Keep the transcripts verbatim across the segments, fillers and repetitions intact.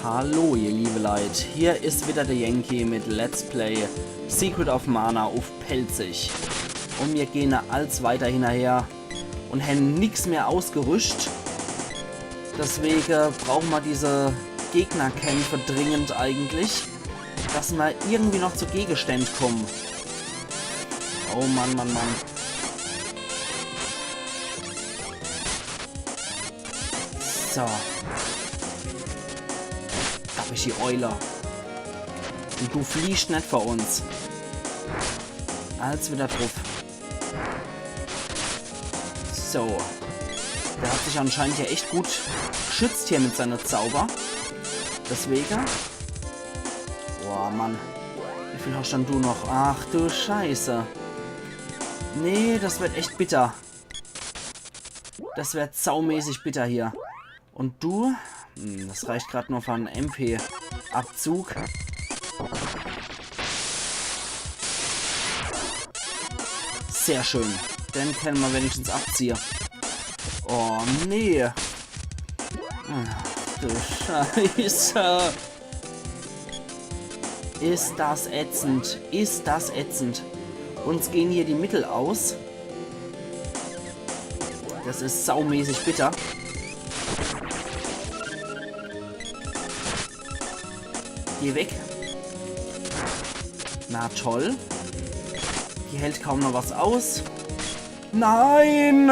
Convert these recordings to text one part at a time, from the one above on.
Hallo, ihr liebe Leit, hier is wieder der Yankee mit Let's Play Secret of Mana uff Pälzisch. Un mir gehn als weiter hinnerher un hän nix mehr ausgerüscht. Deswege brauche mer diese Gegnerkämpfe dringend eigentlich, dass mer irgendwie noch zu Gegenständ komme. Oh Mann, Mann, Mann. So. Hab ich die Eule. Un du fliehscht net vor uns. Als wieder druff. So. Der hat sich anscheinend ja echt gut geschützt hier mit seine Zauber. Deswege. Boah, Mann. Wie viel hast dann du noch? Ach du Scheiße. Nee, das wird echt bitter. Das wird saumäßig bitter hier. Un du? Hm, das reicht grad nur für en M P-Abzug. Sehr schön. Den kenne mer wenigstens abziehe. Oh, nee. Ach, du Scheiße. Is das ätzend. Is das ätzend. Uns gehn hier die Mittel aus. Das is saumäßig bitter. Geh weg. Na toll. Die hält kaum noch was aus. Nein!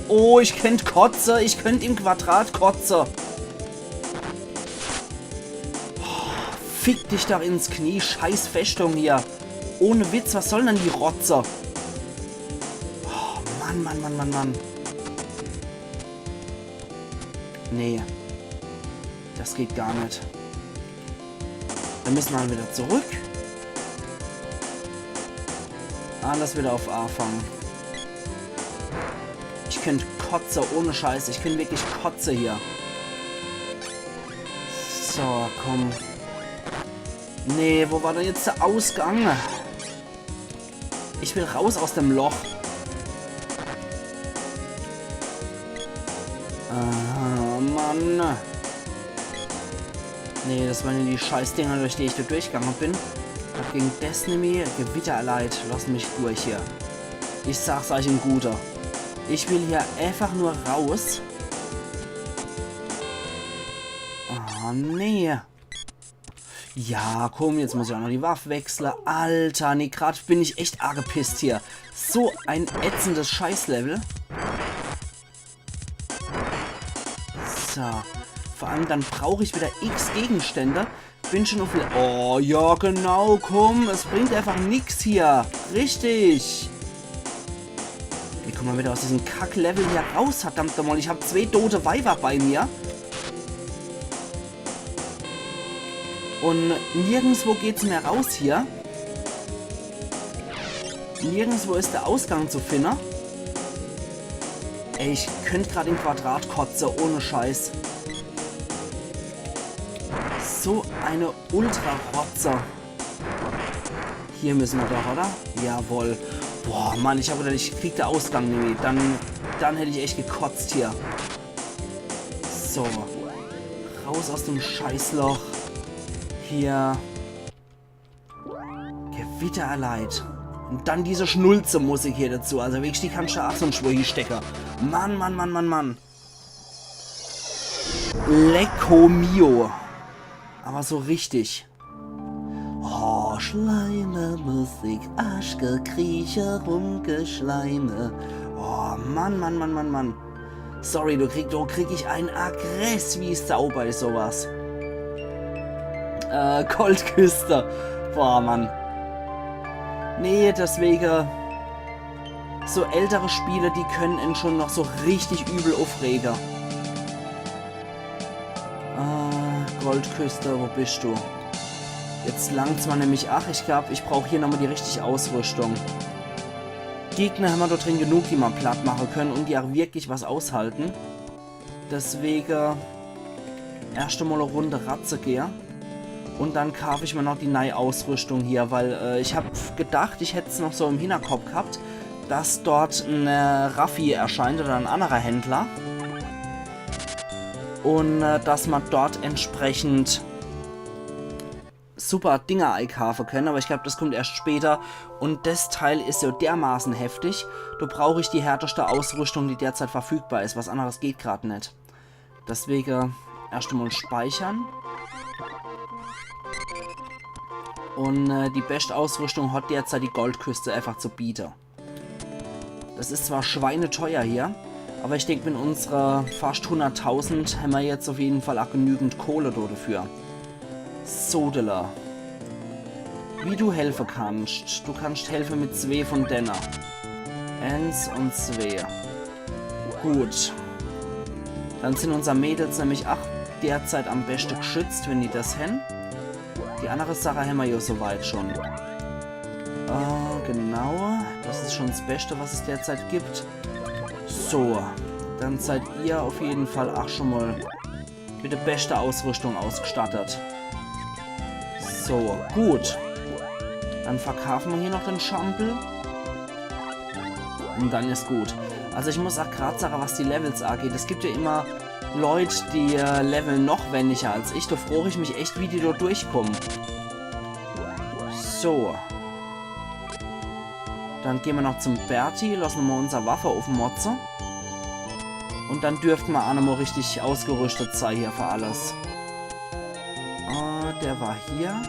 Oh, ich könnt kotze. Ich könnt im Quadrat kotze. Oh, fick dich doch ins Knie, scheiß Festung hier. Ohne Witz, was soll denn die Rotze? Oh, Mann, Mann, Mann, Mann, Mann. Nee. Das geht gar net. Dann müsse mer wieder zurück. Alles wieder uff Anfang. Ich könnt kotze, ohne Scheiß. Ich könnt wirklich kotze hier. So, komm. Nee, wo war denn jetzt der Ausgang? Ich will raus aus dem Loch. Ah, Mann. Nee, das waren ja die Scheißdinger, durch die ich da durchgegangen bin. Hab gegen Destiny, Gewitter erleid. Lass mich durch hier. Ich sag's euch en Guter. Ich will hier einfach nur raus. Ah, nee. Ja, komm, jetzt muss ich auch noch die Waffe wechsle. Alter, nee, grad bin ich echt angepisst hier. So ein ätzendes Scheißlevel. So. Vor allem, dann brauch ich wieder x Gegenstände. Bin schon uff... Oh, ja, genau, komm. Es bringt einfach nix hier. Richtig. Ey, komm mal wieder aus diesem Kack-Level hier raus, verdammt nochmal. Ich hab zwee tote Weiber bei mir. Und nirgendswo geht's mehr raus hier. Nirgendswo is der Ausgang zu finne. Ey, ich könnt grad im Quadrat kotze, ohne Scheiß. So eine Ultra-Rotze. Hier müsse mer doch, oder? Jawohl. Boah, Mann, ich hab gedacht, ich krieg der Ausgang nimmi. Dann, dann hätt ich echt gekotzt hier. So. Raus aus dem Scheißloch. Hier. Gewitter erleid. Und dann diese Schnulze-Musik hier dazu. Also wirklich, die kannst du auch so ein Schwur hier stecken. Mann, Mann, Mann, Mann, Mann. Lecko mio. Aber so richtig. Oh, Schleimemusik, Aschgekrieche, Rumgeschleime. Oh, Mann, Mann, Mann, Mann, Mann. Sorry, du krieg, du krieg ich ein Agress wie Sau bei sowas. Äh, Goldküste. Boah, Mann. Nee, deswege, so ältere Spiele, die können en schon noch so richtig übel uffrege. Ah, Goldküste, wo bist du? Jetzt langt's mer nämlich. Ach, ich glaub, ich brauch hier nochmal die richtige Ausrüstung. Gegner hämmer dort drin genug, die mer platt mache können und die auch wirklich was aushalten. Deswege erscht emol e Runde Ratze gehe. Und dann kaaf ich mer noch die neie Ausrüstung hier, weil, äh, ich hab gedacht, ich hätt's noch so im Hinterkopf gehabt, dass dort en, äh, Raffi erscheint oder en anderer Händler. Und äh, dass ma dort entsprechend super Dinger eikaafe kenne, aber ich glaub, das kommt erst später. Und das Teil is ja dermaßen heftig, do brauch ich die härteste Ausrüstung, die derzeit verfügbar is. Was anderes geht grad net. Deswege erst mal speichern. Und äh, die beste Ausrüstung hat derzeit die Goldküste einfach zu biete. Das is zwar schweineteuer hier, aber ich denk, mit unsere fast hunderttausend hämmer jetzt auf jeden Fall auch genügend Kohle do dafür. Sodele. Wie du helfe kannst. Du kannst helfe mit zwee von denne. Eins und zwee. Gut. Dann sind unser Mädels nämlich auch derzeit am beste geschützt, wenn die das hän. Die andere Sache hämmer ja soweit schon. Äh, genau. Das is schon das Beste, was es derzeit gibt. So, dann seid ihr auf jeden Fall auch schon mal mit der beste Ausrüstung ausgestattet. So, gut. Dann verkaufen wir hier noch den Schampel. Und dann is gut. Also ich muss auch grad sagen, was die Levels angeht. Es gibt ja immer Leute, die äh, leveln noch weniger als ich. Da frage ich mich echt, wie die dort durchkommen. So. Dann gehen wir noch zum Berti, lassen wir mal unsere Waffe auf dem Motze. Und dann dürften wir auch nochmal richtig ausgerüstet sein hier für alles. Äh, der war hier.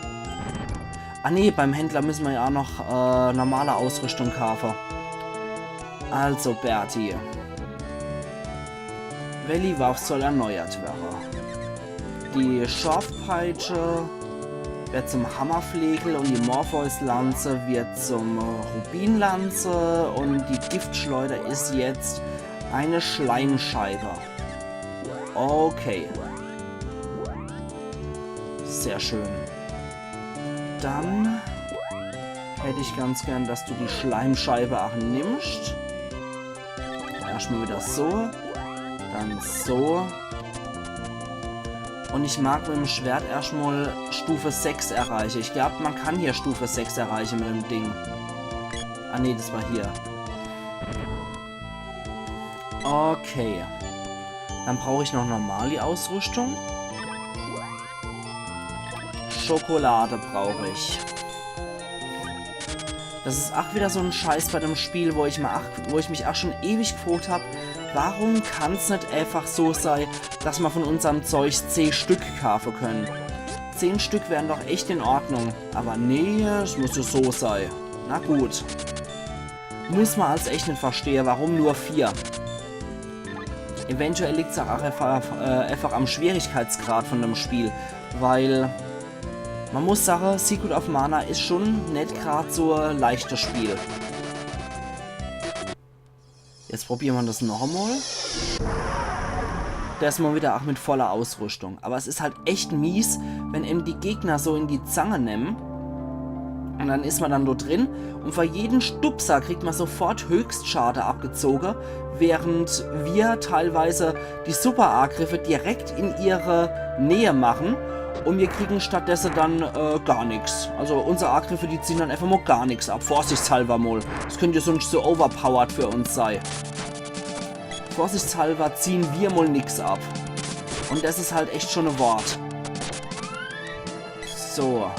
Ah nee, beim Händler müssen wir ja auch noch äh, normale Ausrüstung kaufen. Also, Berti. Welli Waff soll erneuert werden. Die Schorfpeitsche wird zum Hammerflegel und die Morpheus-Lanze wird zum Rubinlanze und die Giftschleuder is jetzt eine Schleimscheibe. Okay. Sehr schön. Dann hätt ich ganz gern, dass du die Schleimscheibe auch nimmst. Erstmal wieder so. Dann so. Und ich mag mit dem Schwert erstmal Stufe sechs erreichen. Ich glaub, man kann hier Stufe sechs erreichen mit dem Ding. Ah nee, das war hier. Okay. Dann brauch ich noch normale Ausrüstung. Schokolade brauch ich. Das is ach wieder so en Scheiß bei dem Spiel, wo ich, ma ach, wo ich mich ach schon ewig gefrogt hab, warum kann's net einfach so sei, dass ma von unserm Zeug zehn Stück kaafe können? Zehn Stück wären doch echt in Ordnung. Aber nee, es muss ja so sei. Na gut. Muss ma als echt net verstehe, warum nur vier? Eventuell liegt's ach, ach einfach, äh, einfach am Schwierigkeitsgrad von dem Spiel, weil ma muss sage, Secret of Mana is schon net grad so e leichtes Spiel. Jetzt probiere ma das noch emol. Das mal wieder ach mit voller Ausrüstung. Aber es is halt echt mies, wenn em die Gegner so in die Zange nemmen. Und dann is ma dann dort drin. Und für jeden Stupser kriegt ma sofort Höchstschade abgezoge, während wir teilweise die Superangriffe direkt in ihre Nähe machen. Und wir kriegen stattdessen dann äh, gar nix. Also unsere Angriffe, die ziehen dann einfach mal gar nix ab. Vorsichtshalber mal. Das könnt ja sonst so overpowered für uns sei. Vorsichtshalber ziehen wir mal nix ab. Und das is halt echt schon e Wort. So.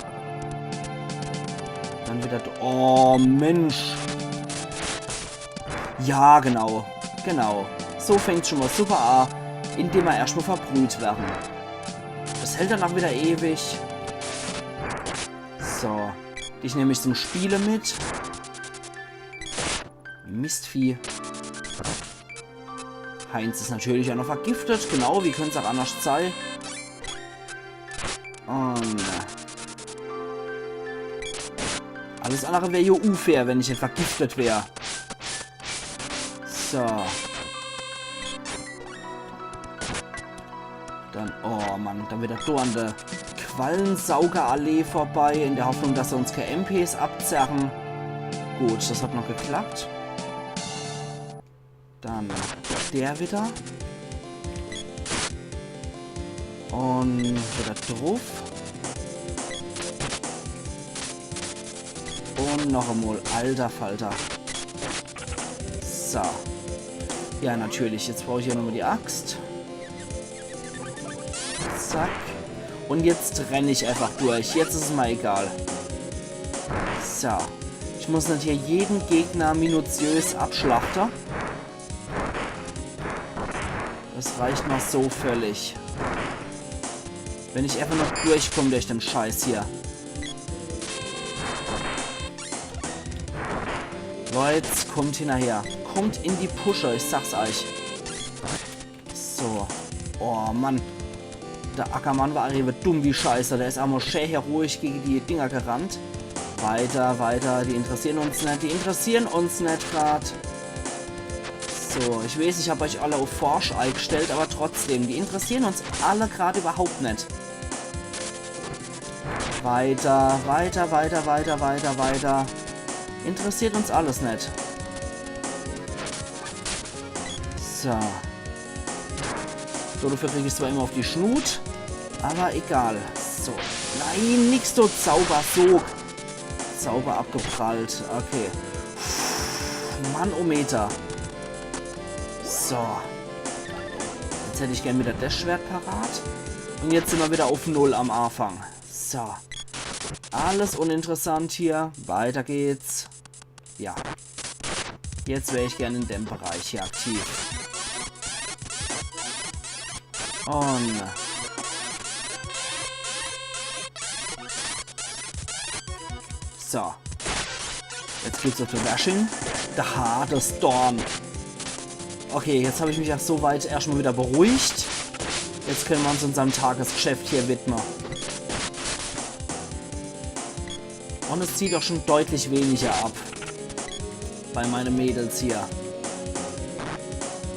Dann wieder. Oh, Mensch. Ja, genau. Genau. So fängt's schon mal super an, indem ma erstmal verbrüht werden. Das hält dann ach wieder ewig. So. Dich nehm ich zum Spiele mit. Mistvieh. Heinz is natürlich ach noch vergiftet. Genau, wie könnt's ach anders sei? Und äh, alles andere wär jo unfair, wenn ich net vergiftet wär. So. Dann, oh Mann, dann wieder do an der Quallensaugerinsel vorbei, in der Hoffnung, dass se uns kä M Ps abzerren. Gut, das hat noch geklappt. Dann der wieder. Und wieder druff. Und noch emol. Alter Falter. So. Ja, natürlich. Jetzt brauch ich ja nochmal die Axt. Zack. Und jetzt renn ich einfach durch. Jetzt is es mal egal. So. Ich muss net hier jeden Gegner minutiös abschlachte. Das reicht mal so völlig. Wenn ich einfach noch durchkomm durch den Scheiß hier. Leute, kommt hinnerher. Kommt in die Pusche, ich sag's euch. So. Oh Mann. Der Ackermann war ewe dumm wie Scheiße. Der is emol schä heroisch gege die Dinger gerannt. Weiter, weiter. Die interessieren uns net. Die interessieren uns net grad. So, ich weeß, ich hab euch alle uff Forsch eigestellt, aber trotzdem, die interessieren uns alle grad überhaupt net. Weiter, weiter, weiter, weiter, weiter, weiter. Interessiert uns alles net. So. So, dafür krieg ich zwar immer uff die Schnut, aber egal. So. Nein, nix, du Zaubersog. Zauber abgeprallt. Okay. Mannometer. So. Jetzt hätt ich gern wieder das Schwert parat. Und jetzt sin mer wieder uff Null am Anfang. So. Alles uninteressant hier. Weiter geht's. Ja. Jetzt wär ich gern in dem Bereich hier aktiv. Und so. Jetzt gibt's uff de Wersching. Da, das Dorn. Okay, jetzt hab ich mich ja so weit erstmal wieder beruhigt. Jetzt können wir uns unserem Tagesgeschäft hier widmen. Und es zieht auch schon deutlich weniger ab. Bei meine Mädels hier.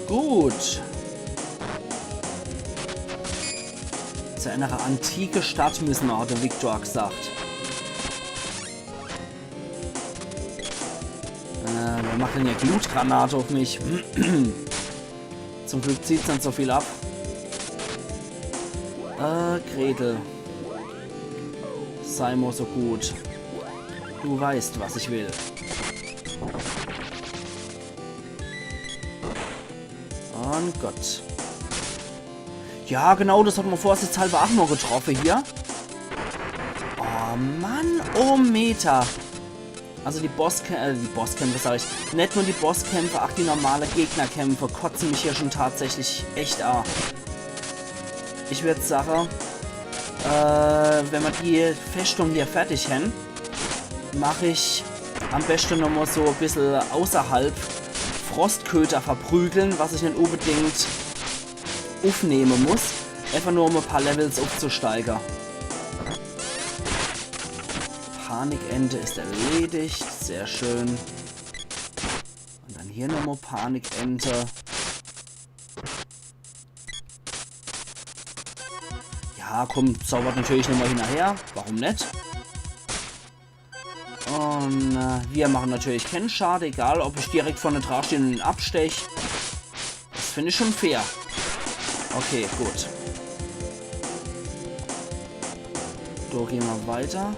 Gut. Zu einer antike Stadt müssen wir, hat der Victor gesagt. Äh, wer macht denn hier Glutgranate auf mich? Zum Glück zieht's net so viel ab. Äh, Gretel. Sei mal so gut. Du weißt, was ich will. Und Gott. Ja, genau, das hat man vorsichtshalber auch noch getroffen hier. Oh Mann, oh Meter. Also die Bosskämpfe, äh, die Bosskämpfe, sag ich. Net nur die Bosskämpfe, auch die normale Gegnerkämpfe kotzen mich hier schon tatsächlich echt a. Ich würd sagen, äh, wenn wir die Festung hier fertig haben, mach ich am besten noch mal so ein bisschen außerhalb Frostköter verprügeln, was ich nicht unbedingt aufnehmen muss. Einfach nur um ein paar Levels aufzusteigen. Panikente ist erledigt. Sehr schön. Und dann hier nochmal Panikente. Ja, komm, zaubert natürlich nochmal hinterher. Warum nicht? Und äh, wir machen natürlich keinen Schade, egal ob ich direkt vorne dran stehe und ihn abstech. Das finde ich schon fair. Okay, gut. So, gehen wir weiter.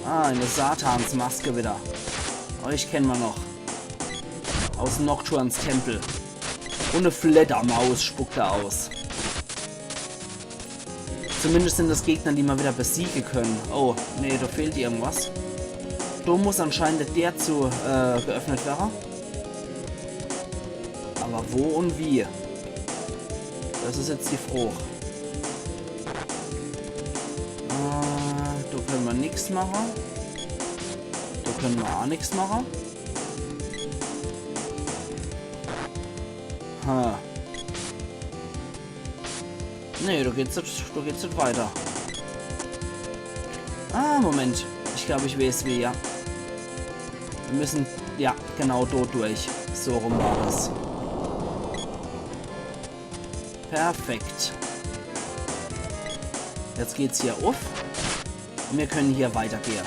Ah, eine Satansmaske wieder. Euch kennen wir noch. Aus Nocturnes Tempel. Und eine Fledermaus spuckt er aus. Zumindest sind das Gegner, die man wieder besiegen können. Oh, nee, da fehlt irgendwas. Da muss anscheinend der zu äh, geöffnet werden. Aber wo und wie? Das ist jetzt die Frage. Äh, da können wir nichts machen. Da können wir auch nichts machen. Ha. Nee, da geht's nicht, da geht's nicht weiter. Ah, Moment. Ich glaube, ich weiß wie, ja. Wir müssen, ja, genau dort durch. So rum war das. Perfekt. Jetzt geht's hier auf. Und wir können hier weitergehen.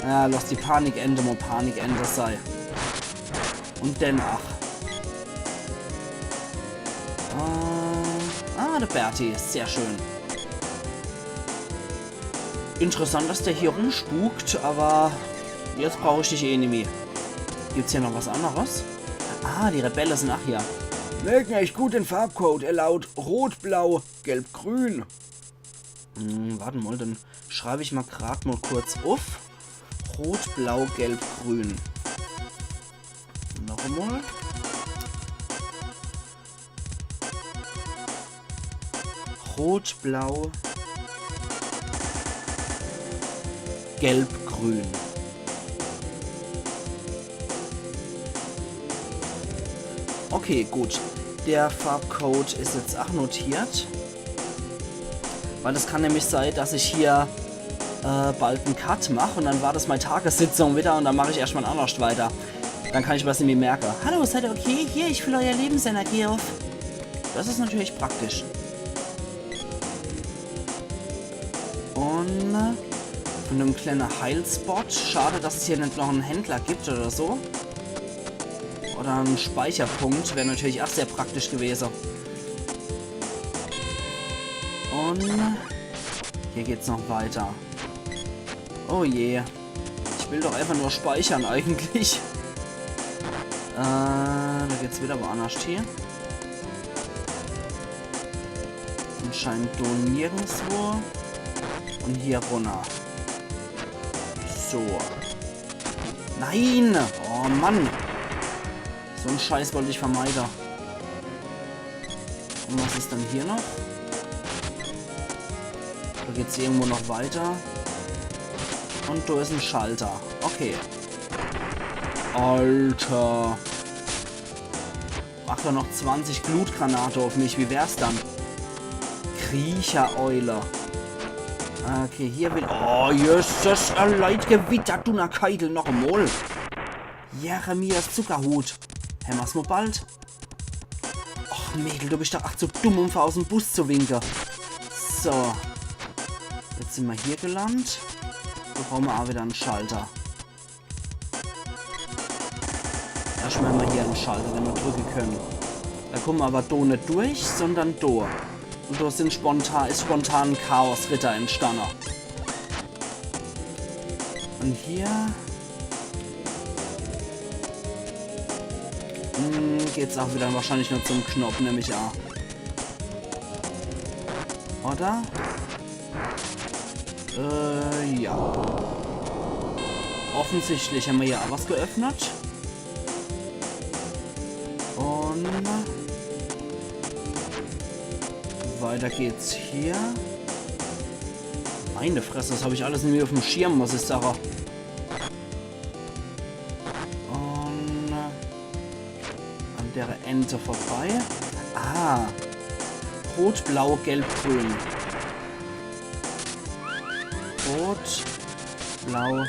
Ah, lass die Panikente mal Panikente sei. Und dann ach. Äh, ah, der Bertie. Sehr schön. Interessant, dass der hier rumspukt, aber jetzt brauche ich dich eh nimmi. Gibt's hier noch was anderes? Ah, die Rebelle sind auch hier. Merken eich gut den Farbcode. Er laut rot, blau, gelb, grün. Hm, wart mol, dann schreib ich mol grad mol kurz uff. Rot, blau, gelb, grün. Noch emol. Rot, blau, gelb, grün. Okay, gut. Der Farbcode is jetzt ach notiert. Weil es kann nämlich sei, dass ich hier äh, bald en Cut mach un dann war das mei Tagessitzung wieder un dann mach ich erscht mol annerscht weiter. Dann kann ich was nimmi merke. Hallo, seid ihr okay? Hier, ich füll euer Lebensenergie uff. Das is natürlich praktisch. Un äh, vun dem kleine Heilspot. Schad, dass es hier net noch en Händler gibt oder so. Oder en Speicherpunkt. Wär natürlich ach sehr praktisch gewese. Un hier geht's noch weiter. Oh je. Ich will doch einfach nur speichere eigentlich. Äh, do geht's wieder woannerscht hie. Anscheinend do nirgendswo. Un hier runner. So. Nein! Oh Mann! So en Scheiß wollt ich vermeide. Un was is dann hier noch? Do geht's irgendwo noch weiter. Un do is en Schalter. Okay. Alter. Macht er noch zwanzig Glutgranate uff mich. Wie wär's dann? Kriechereule. Okay, hier will... Oh, Jesus, e Leitgewitter, Dunnerkeitel, noch emol. Jeremias Zuckerhut. Hämmer's mol bald. Och, Mädel, du bisch doch ach zu dumm, um fer aus em Bus zu winke. So. Jetzt sin mer hier gelandt. Do brauche mer ach wieder en Schalter. Erschtmol hämmer hier en Schalter, den mer drücke kenne. Do kumme mer awwer do net durch, sondern do. Un do sin spontan, is spontan en Chaosritter entstanne. Un hier hm, geht's ach wieder wahrscheinlich nur zum Knopp, nemm ich ach. Oder? Äh, ja. Offensichtlich hämmer hier ach was geöffnet. Un weiter geht's hier. Meine Fresse, das hab ich alles nimmi uffm Schirm, muss ich sage. Un an dere Ente vorbei. Ah. Rot, blau, gelb, grün. Rot, blau,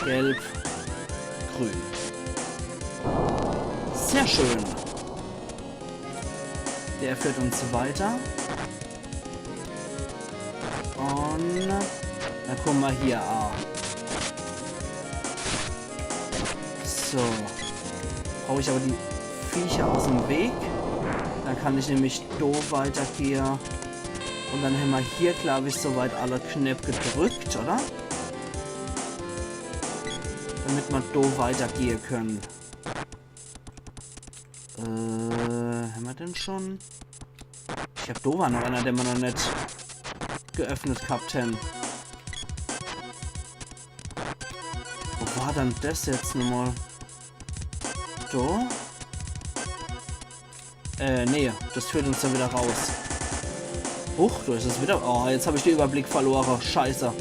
gelb, grün. Sehr schön. Der führt uns weiter. Un dann kumme mer hier aa. So. Brauch ich awwer die Viecher aus'm Weg. Dann kann ich nämlich do weitergehe. Un dann hämmer hier, glaab ich, soweit alle Knäpp gedrückt, oder? Damit mer do weitergehe kenne. Äh, hämmer den schun? Ich glaab, do war noch eener, den mer noch net geöffnet gehabt hän. Wo war dann des jetzt nochmol? Do? Äh, nee, des führt uns dann wieder raus. Huch, do is es wieder. Oh, jetzt hab ich de Überblick verlore. Scheiße.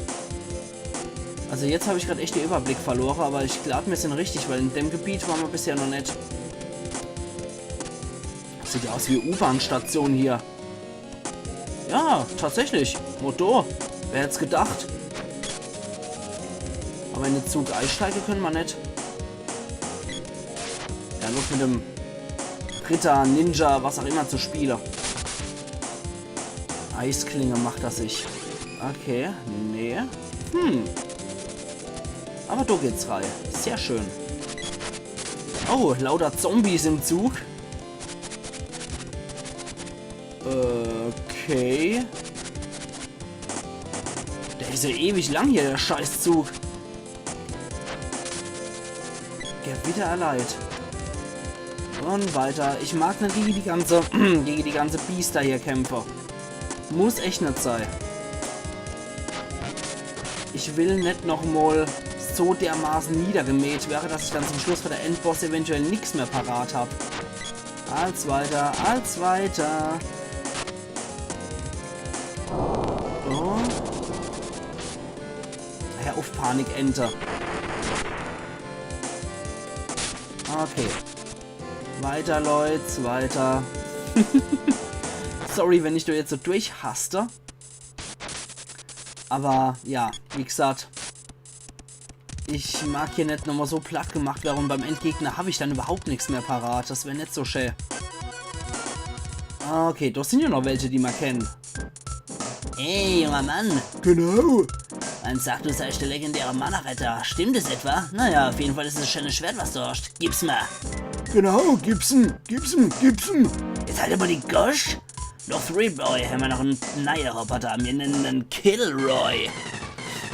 Also jetzt hab ich grad echt de Überblick verlore, awwer ich glaab, mir sin richtig, weil in dem Gebiet ware mer bisher noch net. Sieht jo aus wie U-Bahn-Station hier. Ja, tatsächlich. Motor. Wer hätt's gedacht? Awwer in de Zug eisteige kenne mer net. Ja, los mit dem Ritter, Ninja, was ach immer zu spiele. Eisklinge macht er sich. Okay, nee. Hm. Awwer do geht's rei. Sehr schön. Oh, lauter Zombies im Zug. Okay. Der is jo ewig lang hier, de Scheißzug. Gewidder erleid. Und weiter. Ich mag net gege die ganze, gege die ganze Biester hier kämpfe. Muss echt net sei. Ich will net noch mol so dermaße niedergemäht werre, dass ich dann zum Schluss vor der Endboss eventuell nix mehr parat hab. Als weiter, als weiter. Oh. Hör uff, Panik, Ente. Okay. Weiter, Leute, weiter. Sorry, wenn ich do jetzt so durchhaste. Aber ja, wie gesagt, ich mag hier net nochmal so platt gemacht werre und beim Endgegner hab ich dann überhaupt nix mehr parat. Das wär net so schä. Okay, do sin ja noch welche, die ma kennen. Hey, junger Mann. Genau. Man sagt, du seist der legendäre Mana-Retter. Stimmt es etwa? Naja, auf jeden Fall is es e schönes Schwert, was du hast. Gib's mer. Genau, gib's em, gib's em, gib's em. Jetzt halt aber die Gosch. Noch Three Boy, hämmer noch en neie Roboter. Mir nennen en Kilroy.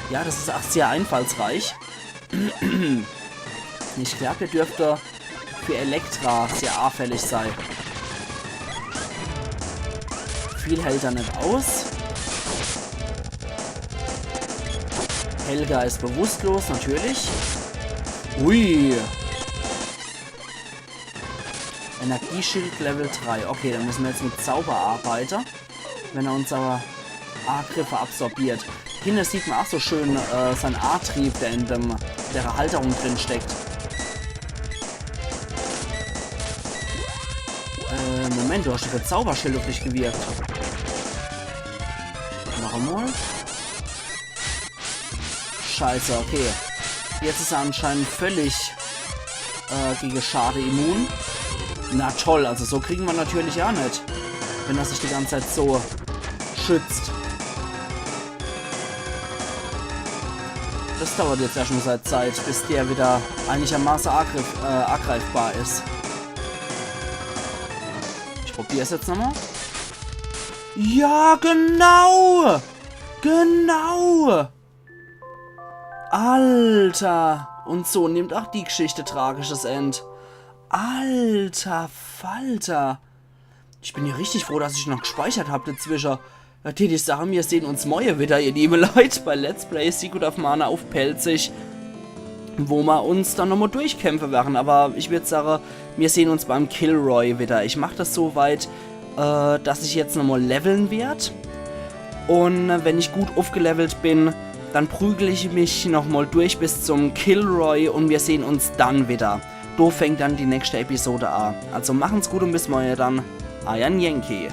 Ja, das is ach sehr einfallsreich. Ich glaub, der dürfte für Elektra sehr anfällig sei. Viel hält er net aus. Helga is bewusstlos, natürlich. Ui. Energieschild Level drei. Okay, dann müssen wir jetzt mit Zauber arbeiten, wenn er unsere Angriffe absorbiert. Hinne sieht man auch so schön, äh, sein Antrieb, der in dem, der Halterung drin steckt. Äh, Moment, du hast doch das Zauberschild auf dich gewirkt. Noch einmal. Scheiße, okay. Jetzt is er anscheinend völlig, äh, gegen Schade immun. Na toll, also so kriegen wir natürlich auch net, wenn er sich die ganze Zeit so schützt. Das dauert jetzt ja schon seit Zeit, bis der wieder einigermaßen angriff, äh, angreifbar is. Ich probier's jetzt nochmal. Ja, genau! Genau! Alter! Und so nimmt auch die Geschichte tragisches End. Alter Falter! Ich bin ja richtig froh, dass ich noch gespeichert hab dazwischen. Ja, die, die Sache, wir sehen uns morgen wieder, ihr liebe Leute, bei Let's Play Secret of Mana auf Pälzisch, wo wir uns dann nochmal durchkämpfen werden. Aber ich würd sagen, wir sehen uns beim Kilroy wieder. Ich mach das so weit, äh, dass ich jetzt nochmal leveln werd. Und wenn ich gut aufgelevelt bin, dann prügel ich mich nochmal durch bis zum Kilroy und wir sehen uns dann wieder. Do fängt dann die nächste Episode an. Also machen's gut und bis morgen dann. Eier Yankee.